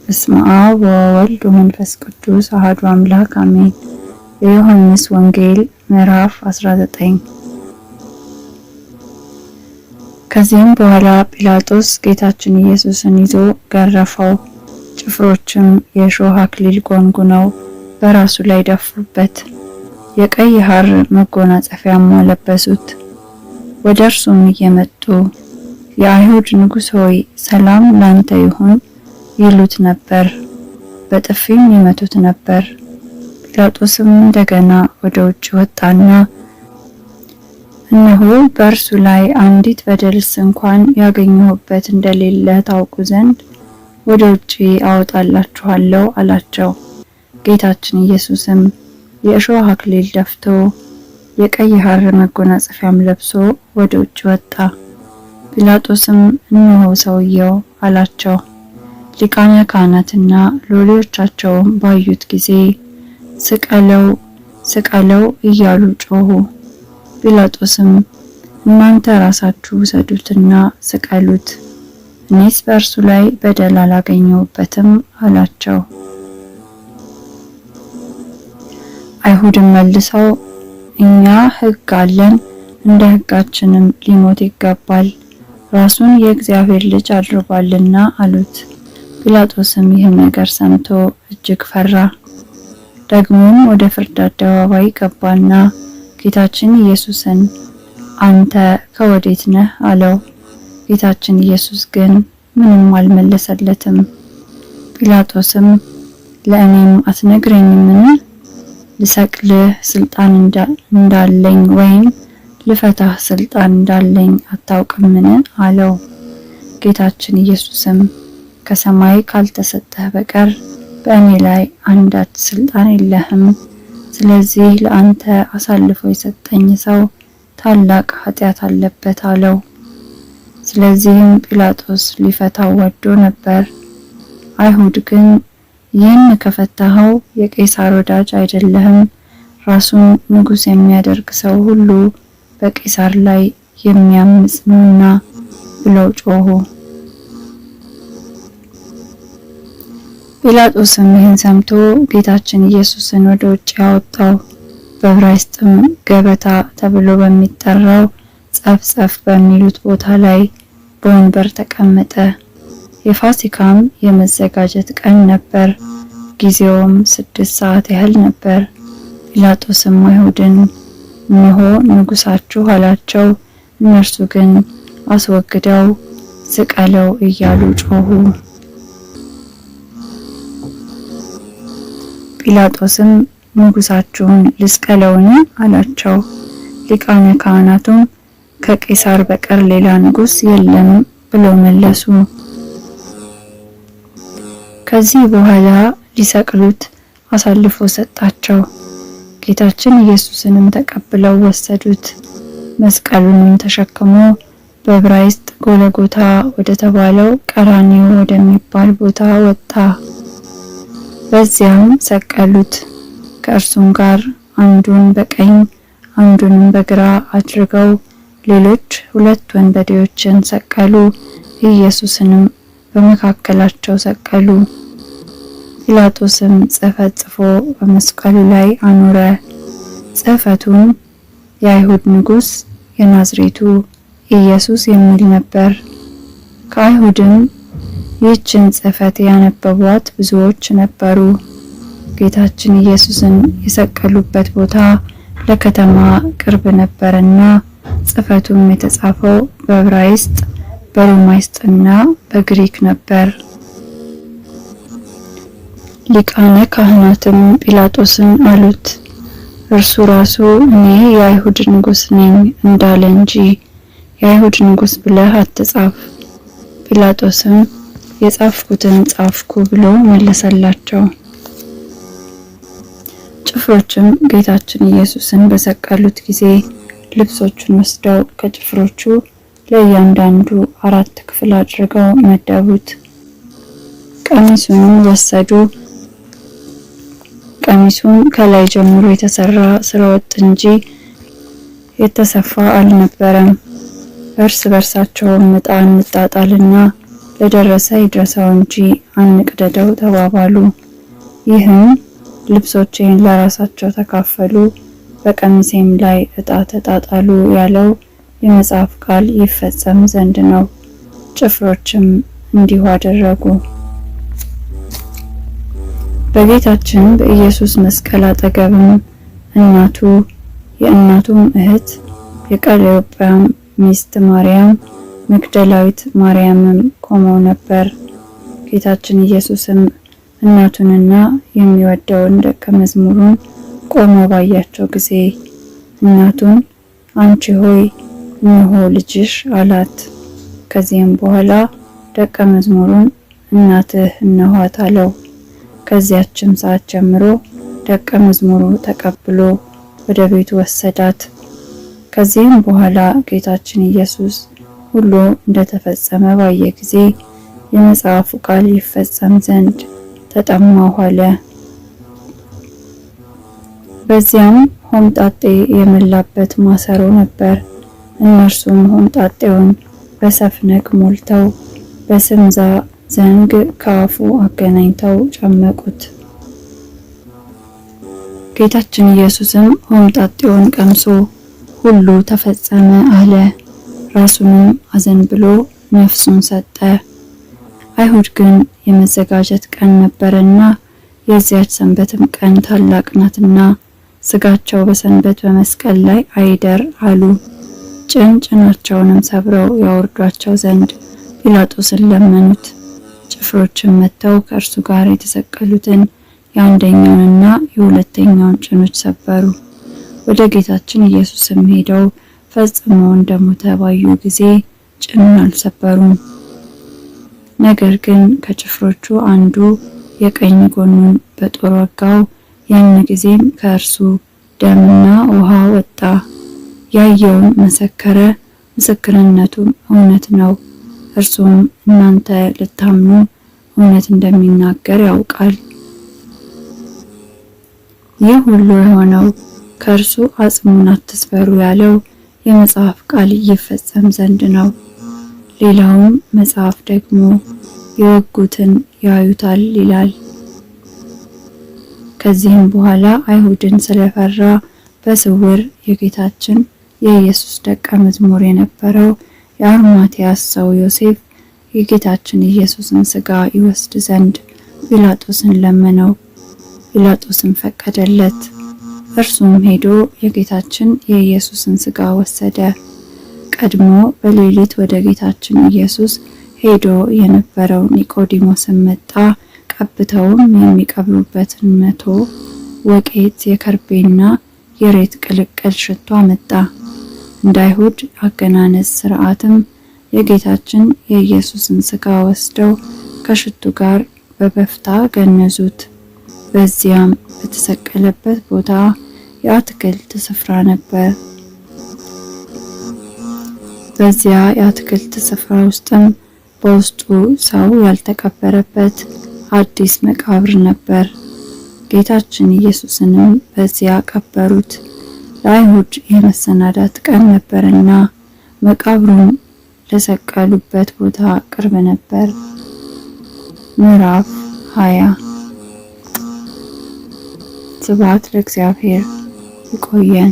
በስመ አብ ወወልድ ወመንፈስ ቅዱስ አሐዱ አምላክ አሜን። የዮሐንስ ወንጌል ምዕራፍ 19። ከዚህም በኋላ ጲላጦስ ጌታችን ኢየሱስን ይዞ ገረፈው። ጭፍሮችም የእሾህ አክሊል ጎንጉነው በራሱ ላይ ደፉበት፣ የቀይ ሐር መጎናጸፊያም አለበሱት። ወደ እርሱም እየመጡ የአይሁድ ንጉሥ ሆይ ሰላም ላንተ ይሁን ይሉት ነበር። በጥፊም ይመቱት ነበር። ጲላጦስም እንደገና ወደ ውጭ ወጣና እነሆ በእርሱ ላይ አንዲት በደልስ እንኳን ያገኘሁበት እንደሌለ ታውቁ ዘንድ ወደ ውጭ አወጣላችኋለሁ አላቸው። ጌታችን ኢየሱስም የእሾህ አክሊል ደፍቶ የቀይ ሐር መጎናጸፊያም ለብሶ ወደ ውጭ ወጣ። ጲላጦስም እነሆ ሰውየው አላቸው። ሊቃነ ካህናትና ሎሌዎቻቸውም ባዩት ጊዜ ስቀለው ስቀለው እያሉ ጮሁ። ጲላጦስም እናንተ ራሳችሁ ውሰዱትና ስቀሉት፣ እኔስ በእርሱ ላይ በደል አላገኘሁበትም አላቸው። አይሁድም መልሰው እኛ ሕግ አለን፣ እንደ ሕጋችንም ሊሞት ይገባል፣ ራሱን የእግዚአብሔር ልጅ አድርጓልና አሉት። ጲላጦስም ይህን ነገር ሰምቶ እጅግ ፈራ። ደግሞም ወደ ፍርድ አደባባይ ገባና ጌታችን ኢየሱስን አንተ ከወዴት ነህ አለው። ጌታችን ኢየሱስ ግን ምንም አልመለሰለትም። ጲላጦስም ለእኔም አትነግረኝምን? ልሰቅልህ ስልጣን እንዳለኝ ወይም ልፈታህ ስልጣን እንዳለኝ አታውቅምን? አለው። ጌታችን ኢየሱስም ከሰማይ ካልተሰጠህ በቀር በእኔ ላይ አንዳች ስልጣን የለህም። ስለዚህ ለአንተ አሳልፎ የሰጠኝ ሰው ታላቅ ኃጢአት አለበት አለው። ስለዚህም ጲላጦስ ሊፈታው ወዶ ነበር። አይሁድ ግን ይህን ከፈታኸው የቄሳር ወዳጅ አይደለህም፣ ራሱን ንጉሥ የሚያደርግ ሰው ሁሉ በቄሳር ላይ የሚያምጽ ነውና ብለው ጮሁ። ጲላጦስም ይህን ሰምቶ ጌታችን ኢየሱስን ወደ ውጭ ያወጣው፣ በዕብራይስጥም ገበታ ተብሎ በሚጠራው ጸፍጸፍ በሚሉት ቦታ ላይ በወንበር ተቀመጠ። የፋሲካም የመዘጋጀት ቀን ነበር። ጊዜውም 6 ሰዓት ያህል ነበር። ጲላጦስም አይሁድን እነሆ ንጉሣችሁ አላቸው። እነርሱ ግን አስወግደው ስቀለው እያሉ ጮሁ። ጲላጦስም ንጉሣችሁን ልስቀለውን? አላቸው። ሊቃነ ካህናቱም ከቄሳር በቀር ሌላ ንጉሥ የለም ብለው መለሱ። ከዚህ በኋላ ሊሰቅሉት አሳልፎ ሰጣቸው። ጌታችን ኢየሱስንም ተቀብለው ወሰዱት። መስቀሉንም ተሸክሞ በዕብራይስጥ ጎለጎታ ወደ ተባለው ቀራንዮ ወደሚባል ቦታ ወጣ። በዚያም ሰቀሉት። ከእርሱም ጋር አንዱን በቀኝ አንዱንም በግራ አድርገው ሌሎች ሁለት ወንበዴዎችን ሰቀሉ። ኢየሱስንም በመካከላቸው ሰቀሉ። ጲላጦስም ጽሕፈት ጽፎ በመስቀሉ ላይ አኖረ። ጽሕፈቱም የአይሁድ ንጉሥ የናዝሬቱ ኢየሱስ የሚል ነበር። ከአይሁድም ይህችን ጽሕፈት ያነበቧት ብዙዎች ነበሩ። ጌታችን ኢየሱስን የሰቀሉበት ቦታ ለከተማ ቅርብ ነበርና ጽሕፈቱም የተጻፈው በዕብራይስጥ በሮማይስጥና በግሪክ ነበር። ሊቃነ ካህናትም ጲላጦስን አሉት፣ እርሱ ራሱ እኔ የአይሁድ ንጉሥ ነኝ እንዳለ እንጂ የአይሁድ ንጉሥ ብለህ አትጻፍ። ጲላጦስም የጻፍኩትን ጻፍኩ ብሎ መለሰላቸው። ጭፍሮችም ጌታችን ኢየሱስን በሰቀሉት ጊዜ ልብሶቹን ወስደው ከጭፍሮቹ ለእያንዳንዱ አራት ክፍል አድርገው መደቡት። ቀሚሱንም ወሰዱ። ቀሚሱም ከላይ ጀምሮ የተሰራ ስረወጥ እንጂ የተሰፋ አልነበረም። እርስ በርሳቸውም ዕጣ እንጣጣልና ለደረሰ ይድረሰው እንጂ አንቅደደው ተባባሉ። ይህም ልብሶቼን ለራሳቸው ተካፈሉ፣ በቀሚሴም ላይ ዕጣ ተጣጣሉ ያለው የመጽሐፍ ቃል ይፈጸም ዘንድ ነው። ጭፍሮችም እንዲሁ አደረጉ። በጌታችን በኢየሱስ መስቀል አጠገብም እናቱ፣ የእናቱም እህት፣ የቀለዮጳ ሚስት ማርያም፣ መግደላዊት ማርያምም ቆመው ነበር። ጌታችን ኢየሱስም እናቱንና የሚወደውን ደቀ መዝሙሩን ቆመው ባያቸው ጊዜ እናቱን አንቺ ሆይ እነሆ ልጅሽ አላት። ከዚህም በኋላ ደቀ መዝሙሩን እናትህ እነኋት አለው። ከዚያችም ሰዓት ጀምሮ ደቀ መዝሙሩ ተቀብሎ ወደ ቤቱ ወሰዳት። ከዚህም በኋላ ጌታችን ኢየሱስ ሁሉ እንደተፈጸመ ባየ ጊዜ የመጽሐፉ ቃል ይፈጸም ዘንድ ተጠማሁ አለ። በዚያም ሆምጣጤ የሞላበት ማሰሮ ነበር። እነርሱም ሆምጣጤውን በሰፍነግ ሞልተው በስምዛ ዘንግ ከአፉ አገናኝተው ጨመቁት። ጌታችን ኢየሱስም ሆምጣጤውን ቀምሶ ሁሉ ተፈጸመ አለ። ራሱንም አዘንብሎ ነፍሱን ሰጠ። አይሁድ ግን የመዘጋጀት ቀን ነበረና የዚያች ሰንበትም ቀን ታላቅ ናትና ስጋቸው በሰንበት በመስቀል ላይ አይደር አሉ። ጭን ጭናቸውንም ሰብረው ያወርዷቸው ዘንድ ጲላጦስን ለመኑት። ጭፍሮችም መጥተው ከእርሱ ጋር የተሰቀሉትን የአንደኛውንና የሁለተኛውን ጭኖች ሰበሩ። ወደ ጌታችን ኢየሱስም ሄደው ፈጽሞ እንደሞተ ባዩ ጊዜ ጭኑን አልሰበሩም። ነገር ግን ከጭፍሮቹ አንዱ የቀኝ ጎኑን በጦር ወጋው። ያን ጊዜም ከእርሱ ደምና ውሃ ወጣ። ያየውን መሰከረ፣ ምስክርነቱም እውነት ነው። እርሱም እናንተ ልታምኑ እውነት እንደሚናገር ያውቃል። ይህ ሁሉ የሆነው ከእርሱ አጽሙን አትስበሩ ያለው የመጽሐፍ ቃል ይፈጸም ዘንድ ነው። ሌላውም መጽሐፍ ደግሞ የወጉትን ያዩታል ይላል። ከዚህም በኋላ አይሁድን ስለፈራ በስውር የጌታችን የኢየሱስ ደቀ መዝሙር የነበረው የአርማትያስ ሰው ዮሴፍ የጌታችን ኢየሱስን ሥጋ ይወስድ ዘንድ ጲላጦስን ለመነው። ጲላጦስን ፈቀደለት። እርሱም ሄዶ የጌታችን የኢየሱስን ሥጋ ወሰደ። ቀድሞ በሌሊት ወደ ጌታችን ኢየሱስ ሄዶ የነበረው ኒቆዲሞስን መጣ። ቀብተውም የሚቀብሩበትን 100 ወቄት የከርቤና የሬት ቅልቅል ሽቶ አመጣ። እንደ አይሁድ አገናነዝ ስርዓትም የጌታችን የኢየሱስን ሥጋ ወስደው ከሽቱ ጋር በበፍታ ገነዙት። በዚያም በተሰቀለበት ቦታ የአትክልት ስፍራ ነበር። በዚያ የአትክልት ስፍራ ውስጥም በውስጡ ሰው ያልተቀበረበት አዲስ መቃብር ነበር። ጌታችን ኢየሱስንም በዚያ ቀበሩት። ለአይሁድ የመሰናዳት ቀን ነበርና መቃብሩን ለሰቀሉበት ቦታ ቅርብ ነበር። ምዕራፍ 20። ስብሐት ለእግዚአብሔር። ይቆየን።